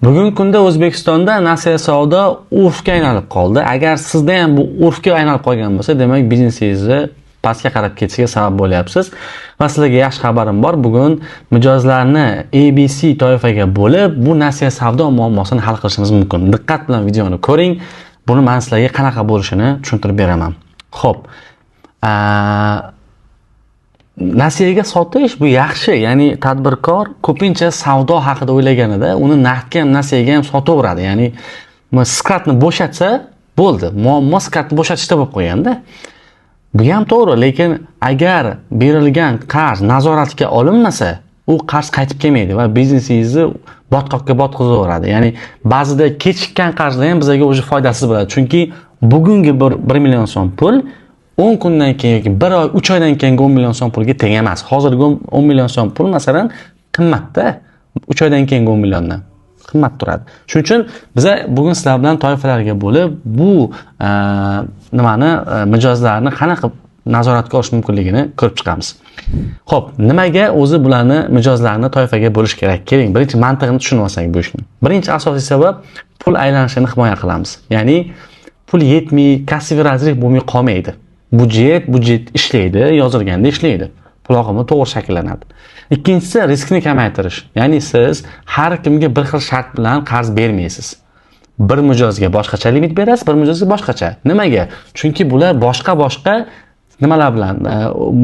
Bugungi kunda O'zbekistonda nasiya savdo urfga aylanib qoldi. Agar sizda ham bu urfga aylanib qolgan bo'lsa, demak biznesingizni pastga qarab ketishiga sabab bo'lyapsiz. Va sizlarga yaxshi xabarim bor. Bugun mijozlarni ABC toifaga bo'lib, bu nasiya savdo muammosini hal qilishimiz mumkin. Diqqat bilan videoni ko'ring. Buni men sizlarga qanaqa bo'lishini tushuntirib beraman. Xo'p. Nasiyaga sotish bu yaxshi, ya'ni tadbirkor ko'pincha savdo haqida o'ylaganida uni naqdga ham nasiyaga ham sotaveradi. Ya'ni skladni bo'shatsa bo'ldi, muammo skladni bo'shatishda bo'lib qo'yganda. Bu ham to'g'ri, lekin agar berilgan qarz nazoratga olinmasa, u qarz qaytib kelmaydi va biznesingizni botqoqqa botqizaveradi. Ya'ni ba'zida kechikkan qarzlar ham bizga o'zi foydasiz bo'ladi. Chunki bugungi 1 million so'm pul 10 kundan keyin yoki 1 oy, 3 oydan keyingi 10 million so'm pulga teng emas. Hozirgi 10 million so'm pul masalan qimmatda, 3 oydan keyingi 10 milliondan qimmat turadi. Shuning uchun biza bugun sizlar bilan toifalarga bo'lib, bu nimani mijozlarni qanaqa nazoratga olish mumkinligini ko'rib chiqamiz. Xo'p, nimaga o'zi bularni mijozlarni toifaga bo'lish kerak? Keling, birinchi mantig'ini tushunib olsak bu ishni. Birinchi asosiy sabab pul aylanishini himoya qilamiz. Ya'ni pul yetmay, kassaviy razryv bo'lmay qolmaydi. Budjet ishlaydi, yozilganda ishlaydi. Pul oqimi to'g'ri shakllanadi. Ikkinchisi riskni kamaytirish. Ya'ni siz har kimga bir xil shart bilan qarz bermaysiz. Bir mijozga boshqacha limit berasiz, bir mijozga boshqacha. Nimaga? Chunki bular boshqa-boshqa nimalar bilan,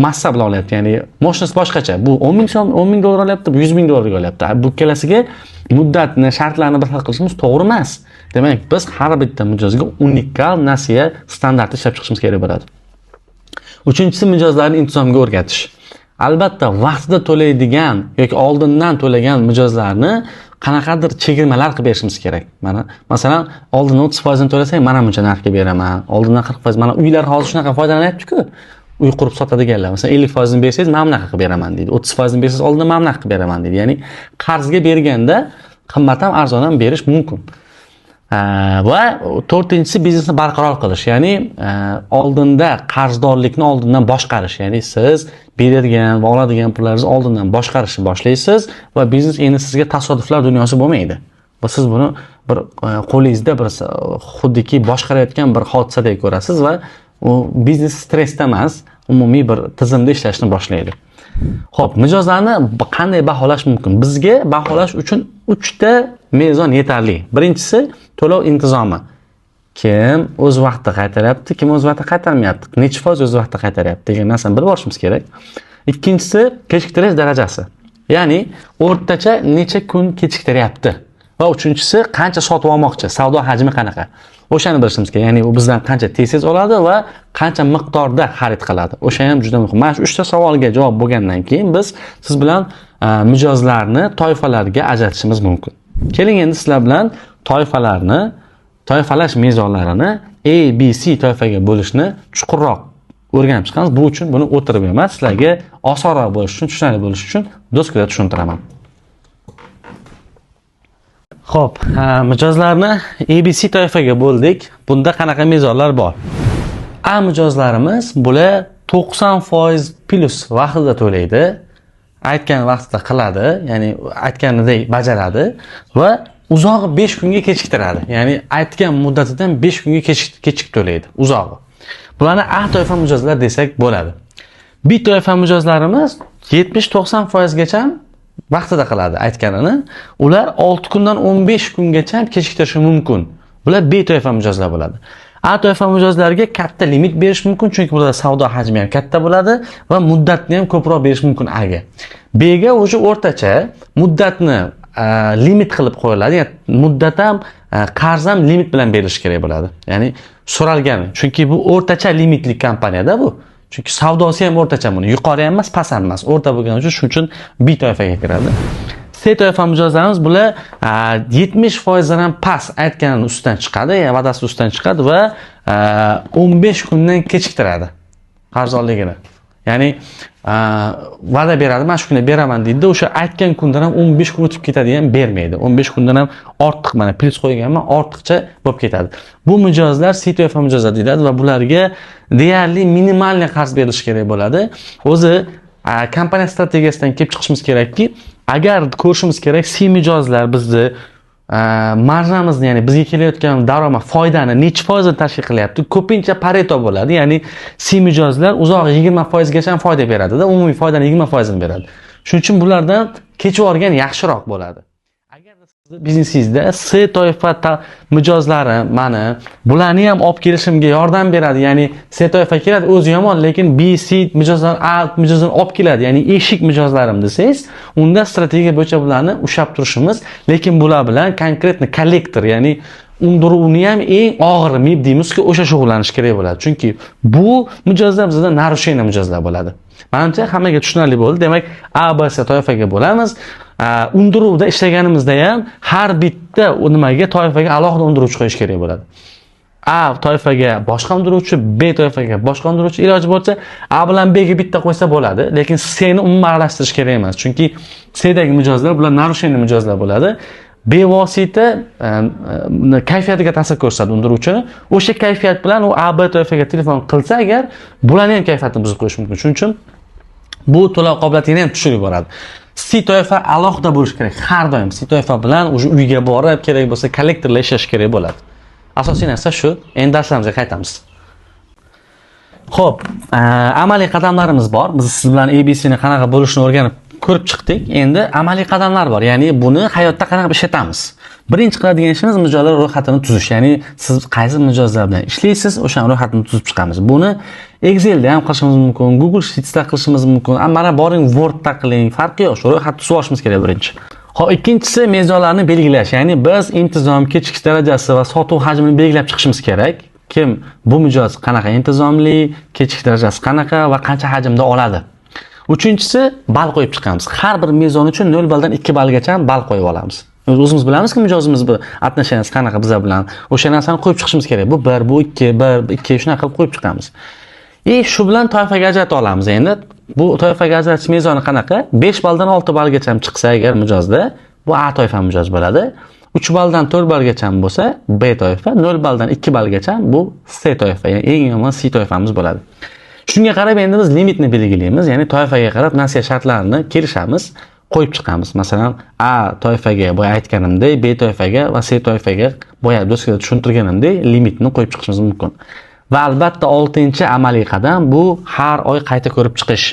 massa bilan olyapti. Ya'ni мощность boshqacha. Bu 10 ming so'm, 10 ming dollar olyapti, bu 100 ming dollarga olyapti. Bu ikkalasiga muddatni, shartlarni bir xil qilishimiz to'g'ri emas. Demak, biz har bitta mijozga unikal nasiya standarti ishlab chiqishimiz kerak bo'ladi. Uchinchisi mijozlarni intizomga o'rgatish. Albatta, vaqtida to'laydigan yoki oldindan to'lagan mijozlarni qanaqadir chegirmalar qilib berishimiz kerak. Mana, masalan, oldindan 30% to'lasang, mana buncha narxga beraman. Oldindan 40%, mana uylar hozir shunaqa foydalanyapti-ku. Uy qurib sotadiganlar, masalan, 50% bersangiz, mana bunaqa qilib beraman deydi. 30% bersangiz, oldindan mana bunaqa qilib beraman deydi. Ya'ni qarzga berganda qimmat ham, arzon ham berish mumkin. Va to'rtinchisi biznesni barqaror qilish, ya'ni oldinda qarzdorlikni oldindan boshqarish, ya'ni siz beradigan va oladigan pullaringizni oldindan boshqarishni boshlaysiz va biznes endi sizga tasodiflar dunyosi bo'lmaydi. Va siz buni bir qo'lingizda bir xuddiki boshqarayotgan bir hodisadek ko'rasiz va u biznes stressda emas, umumiy bir tizimda ishlashni boshlaydi. Xo'p, mijozlarni qanday baholash mumkin? Bizga baholash uchun 3 ta mezon yetarli. Birinchisi to'lov intizomi. Kim o'z vaqtida qaytaryapti, kim o'z vaqtida qaytarmayapti, necha foiz o'z vaqtida qaytaryapti degan narsani bilib olishimiz kerak. Ikkinchisi kechiktirish darajasi. Ya'ni o'rtacha necha kun kechiktiryapti. Va uchinchisi qancha sotib olmoqchi, savdo hajmi qanaqa. O'shani bilishimiz kerak. Ya'ni u bizdan qancha tez-tez oladi va qancha miqdorda xarid qiladi. O'sha ham juda muhim. Mana shu 3 ta savolga javob bo'lgandan keyin biz siz bilan mijozlarni toifalarga ajratishimiz mumkin. Keling, endi sizlar bilan toifalarni, toifalash mezonlarini A, B, C toifaga bo'lishni chuqurroq o'rganib chiqamiz. Bu uchun buni o'tirib emas, sizlarga osonroq bo'lishi uchun, tushunarli bo'lishi uchun doskada tushuntiraman. Xo'p, mijozlarni ABC toifaga bo'ldik. Bunda qanaqa mezonlar bor? A mijozlarimiz bular 90% plus vaqtida to'laydi. Aytgan vaqtida qiladi, ya'ni aytganidek bajaradi va uzog'i 5 kunga kechiktiradi. Ya'ni aytgan muddatidan 5 kunga kechikib to'laydi uzog'i. Bularni A toifa mijozlar desak bo'ladi. B toifa mijozlarimiz 70-90% gacha vaqtida qiladi aytganini. Ular 6 kundan 15 kungacha kechiktirishi mumkin. Bular B toifa mijozlar bo'ladi. A toifa mijozlarga katta limit berish mumkin, chunki bularda savdo hajmi ham katta bo'ladi va muddatni ham ko'proq berish mumkin A ga. B ga o'sha o'rtacha muddatni limit qilib qo'yiladi. Ya'ni muddat ham, qarz ham limit bilan berilishi kerak bo'ladi. Ya'ni so'ralgan, chunki bu o'rtacha limitli kompaniyada bu. Chunki savdosi ham o'rtacha buni, yuqori ham emas, past ham emas, o'rta bo'lgani uchun shuning uchun B toifaga kiradi. C toifa mijozlarimiz bular 70% dan ham past aytganini ustidan chiqadi, ya'ni va'dasi ustidan chiqadi va 15 kundan kechiktiradi qarzdorligini. Ya'ni va'da beradi, mana shu kunda beraman deydi, o'sha aytgan kundan ham 15 kun o'tib ketadi ham bermaydi. 15 kundan ham ortiq, mana plyus qo'yganman, ortiqcha bo'lib ketadi. Bu mijozlar C toifa mijozlar deyiladi va bularga deyarli minimalniy qarz berilishi kerak bo'ladi. O'zi kompaniya strategiyasidan kelib chiqishimiz kerakki, agar ko'rishimiz kerak, C mijozlar bizni Marjamizni, ya'ni bizga kelayotgan daromad, foydani nechi foizini tashkil qilyapti? Ko'pincha Pareto bo'ladi, ya'ni C mijozlar uzoq 20% gacha foyda beradida, umumiy foydani 20% beradi. Shuning uchun bulardan kechib yuborgan yaxshiroq bo'ladi. Agarda sizni biznesingizda C toifa mijozlari mani bularni ham olib kelishimga yordam beradi, ya'ni C toifa keladi, o'zi yomon, lekin B, C mijozlar, A mijozlarni olib keladi, ya'ni eshik mijozlarim desangiz, unda strategiya bo'yicha bularni ushlab turishimiz, lekin bular bilan конкретно kollektor, ya'ni undiruvni ham eng og'ir MIB deymizku, o'sha shug'ullanish kerak bo'ladi. Chunki bu mijozlar bizda нарушение mijozlar bo'ladi. Manimcha, hammaga tushunarli bo'ldi. Demak, A, B, C toifaga bo'lamiz. Undiruvda ishlaganimizda ham har bitta nimaga, toifaga alohida undiruvchi qo'yish kerak bo'ladi. A toifaga boshqa undiruvchi, B toifaga boshqa undiruvchi, iloji bo'lsa A bilan B ga bitta qo'ysa bo'ladi, lekin C ni umuman aralashtirish kerak emas. Chunki C dagi mijozlar bular нарушение mijozlar bo'ladi. Bevosita kayfiyatiga ta'sir ko'rsatadi undiruvchini. O'sha kayfiyat bilan u A, B toifaga telefon qilsa agar, bularni ham kayfiyatini buzib qo'yishi mumkin. Shuning uchun bu to'lov qobiliyatini ham tushirib yuboradi. C toifa alohida bo'lishi kerak. Har doim C toifa bilan уже uyga borib, kerak bo'lsa kollektorlar ishlash kerak bo'ladi. Asosiy narsa shu. Endi darslarimizga qaytamiz. Xo'p, amaliy qadamlarimiz bor. Biz siz bilan ABC ni qanaqa bo'lishini o'rganib ko'rib chiqdik. Endi amaliy qadamlar bor. Ya'ni buni hayotda qanaqa ishlatamiz? Birinchi qiladigan ishimiz mijozlar ro'yxatini tuzish. Ya'ni siz qaysi mijozlar bilan ishlaysiz, o'sha ro'yxatini tuzib chiqamiz. Buni Excelda ham qilishimiz mumkin, Google Sheetsda qilishimiz mumkin. Mana boring Wordda qiling, farqi yo'q. Shu ro'yxatni tuzib olishimiz kerak birinchi. Xo'p, ikkinchisi mezonlarni belgilash. Ya'ni biz intizom, kechikish darajasi va sotuv hajmini belgilab chiqishimiz kerak. Kim bu mijoz qanaqa intizomli, kechikish darajasi qanaqa va qancha hajmda oladi. Uchinchisi ball qo'yib chiqamiz. Har bir mezon uchun 0 balldan 2 ballgacha ball qo'yib olamiz. O'zimiz bilamizki, mijozimiz bu отношения si qanaqa bizlar bilan. O'sha narsani qo'yib chiqishimiz kerak. Bu 1, bu 2, 1, 2 shunaqa qilib qo'yib chiqamiz. И shu bilan toifaga ajrata olamiz endi. Bu toifaga ajratish mezoni qanaqa? 5 balldan 6 ballgacha chiqsa agar mijozda, bu A toifa mijoz bo'ladi. 3 balldan 4 ballgacha bo'lsa B toifa, 0 balldan 2 ballgacha bu C toifa, ya'ni eng yomon C toifamiz bo'ladi. Shunga qarab endi biz limitni belgilaymiz, ya'ni toifaga qarab nasiya shartlarini kelishamiz, qo'yib chiqamiz. Masalan, A toifaga boya aytganimdek, B toifaga va C toifaga boya doskada tushuntirganimdek limitni qo'yib chiqishimiz mumkin. Va albatta 6-amaliy qadam bu har oy qayta ko'rib chiqish.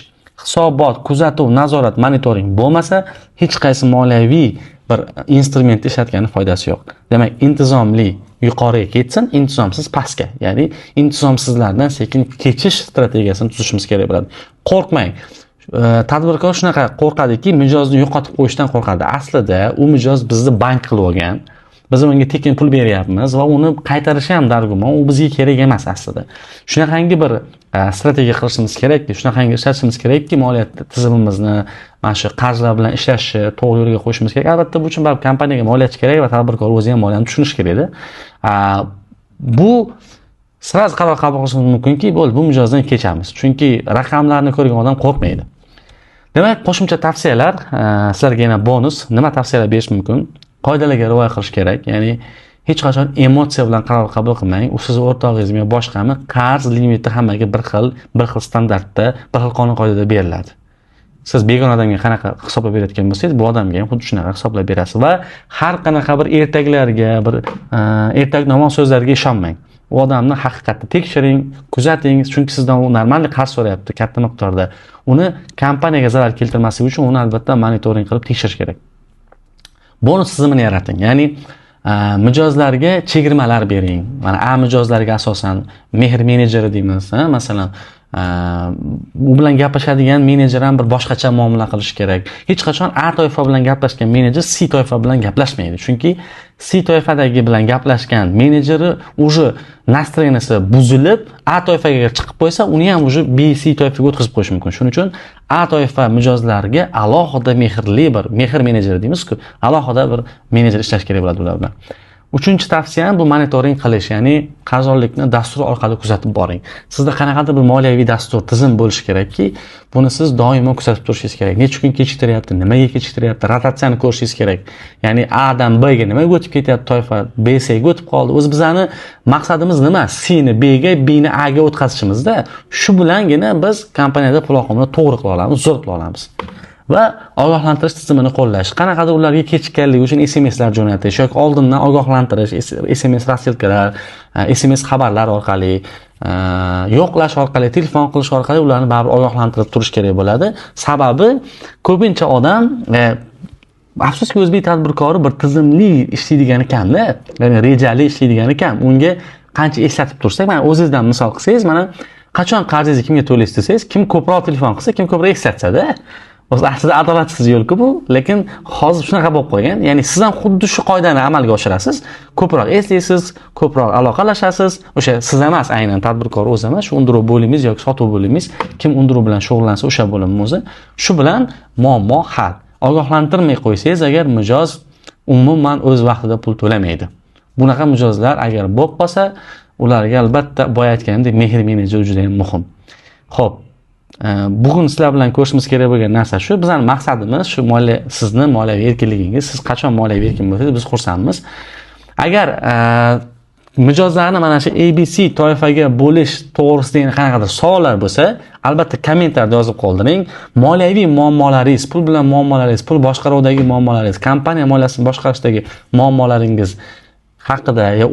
Hisobot, kuzatuv, nazorat, monitoring bo'lmasa, hech qaysi moliyaviy bir instrumentni ishlatgani foydasi yo'q. Demak, intizomli yuqoriga ketsin, intizomsiz pastga. Ya'ni intizomsizlardan sekin kechish strategiyasini tuzishimiz kerak bo'ladi. Qo'rqmang. Tadbirkor shunaqa qo'rqadiki, mijozni yo'qotib qo'yishdan qo'rqadi. Aslida u mijoz bizni bank qilib olgan. Biz unga tekin pul beryapmiz va uni qaytarishi ham dargumon, u bizga kerak emas aslida. Shunaqangi bir strategiya qilishimiz kerakki, shunaqangi ishlatishimiz kerakki, moliya tizimimizni, mana shu qarzlar bilan ishlashni to'g'ri yo'lga qo'yishimiz kerak. Albatta bu uchun baribir kompaniyaga moliyachi kerak va tadbirkor o'zi ham moliyani tushunishi kerakda. Bu сразу qaror qabul qilishimiz mumkinki, bo'ldi, bu mijozdan kechamiz. Chunki raqamlarni ko'rgan odam qo'rqmaydi. Demak, qo'shimcha tavsiyalar, sizlarga yana bonus, nima tavsiyalar berish mumkin? Qoidalarga rioya qilish kerak. Ya'ni hech qachon emotsiya bilan qaror qabul qilmang. U sizni o'rtog'ingizmi yo boshqami, qarz limiti hammaga bir xil, bir xil standartda, bir xil qonun qoidada beriladi. Siz begona odamga qanaqa hisoblab berayotgan bo'lsangiz, bu odamga ham xuddi shunaqa hisoblab berasiz va har qanaqa bir ertaklarga, bir ertaknamo so'zlarga ishonmang. U odamni haqiqatda tekshiring, kuzating, chunki sizdan u нормальный qarz so'rayapti katta miqdorda. Uni kompaniyaga zarar keltirmasligi uchun uni albatta monitoring qilib tekshirish kerak. Bonus tizimini yarating. Ya'ni mijozlarga chegirmalar bering. Mana A mijozlarga asosan mehr menejeri deymiz, ha, masalan, u bilan gaplashadigan menejer ham bir boshqacha muomala qilish kerak. Hech qachon A toifa bilan gaplashgan menejer C toifa bilan gaplashmaydi. Chunki C toifadagi bilan gaplashgan menejeri уже настроение si buzilib, A toifaga chiqib qo'ysa, uni ham уже B, C toifaga o'tkazib qo'yish mumkin. Shuning uchun A toifa mijozlariga alohida mehrli bir mehr menejeri deymiz-ku, alohida bir menejer ishlash kerak bo'ladi ular bilan. Uchinchi tavsiyam bu monitoring qilish, ya'ni qarzdorlikni dastur orqali kuzatib boring. Sizda qanaqadir bir moliyaviy dastur, tizim bo'lishi kerakki, buni siz doimo kuzatib turishingiz kerak. Necha kun kechiktiryapti, nimaga kechiktiryapti, rotatsiyani ko'rishingiz kerak. Ya'ni A dan B ga nimaga o'tib ketyapti toifa, B C ga o'tib qoldi. O'zi bizani maqsadimiz nima? C ni B ga, B ni A ga o'tkazishimizda. Shu bilangina biz kompaniyada pul oqimini to'g'ri qila olamiz, zo'r qila olamiz. Va ogohlantirish tizimini qo'llash. Qanaqadir ularga kechikkanligi uchun SMSlar jo'natish yoki oldindan ogohlantirish, SMS рассылка lar, SMS xabarlar orqali, yo'qlash orqali, telefon qilish orqali ularni baribir ogohlantirib turish kerak bo'ladi. Sababi ko'pincha odam, afsuski, o'zbek tadbirkori bir tizimli ishlaydigani kamda, ya'ni rejali ishlaydigani kam. Unga qancha eslatib tursak, mana o'zingizdan misol qilsangiz, mana qachon qarzingizni kimga to'laysiz desangiz, kim ko'proq telefon qilsa, kim ko'proq eslatsada. O'zi aslida adolatsiz yo'l-ku bu, lekin hozir shunaqa bo'lib qolgan. Ya'ni siz ham xuddi shu qoidani amalga oshirasiz. Ko'proq eslaysiz, ko'proq aloqalashasiz. O'sha siz emas, aynan tadbirkor o'zi emas, shu undiruv bo'limingiz yoki sotuv bo'limingiz, kim undiruv bilan shug'ullansa o'sha bo'lim o'zi. Shu bilan muammo hal. Ogohlantirmay qo'ysangiz, agar mijoz umuman o'z vaqtida pul to'lamaydi. Bunaqa mijozlar agar bo'lib qolsa, ularga albatta boya aytganimdek mehr menejer juda ham muhim. Xo'p, bugun sizlar bilan ko'rishimiz kerak bo'lgan narsa shu. Bizning maqsadimiz shu moliya, sizni moliyaviy erkinligingiz. Siz qachon moliyaviy erkin bo'lsangiz, biz xursandmiz. Agar mijozlarni mana shu ABC toifaga bo'lish to'g'risida yana qanaqadir savollar bo'lsa, albatta kommentariyada yozib qoldiring. Moliyaviy muammolaringiz, pul bilan muammolaringiz, pul boshqaruvidagi muammolaringiz, kompaniya moliyasini boshqarishdagi muammolaringiz haqida yo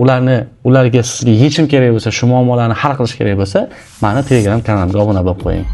ularga sizga yechim kerak bo'lsa, shu muammolarni hal qilish kerak bo'lsa, mani Telegram kanalimga obuna bo'lib qo'ying.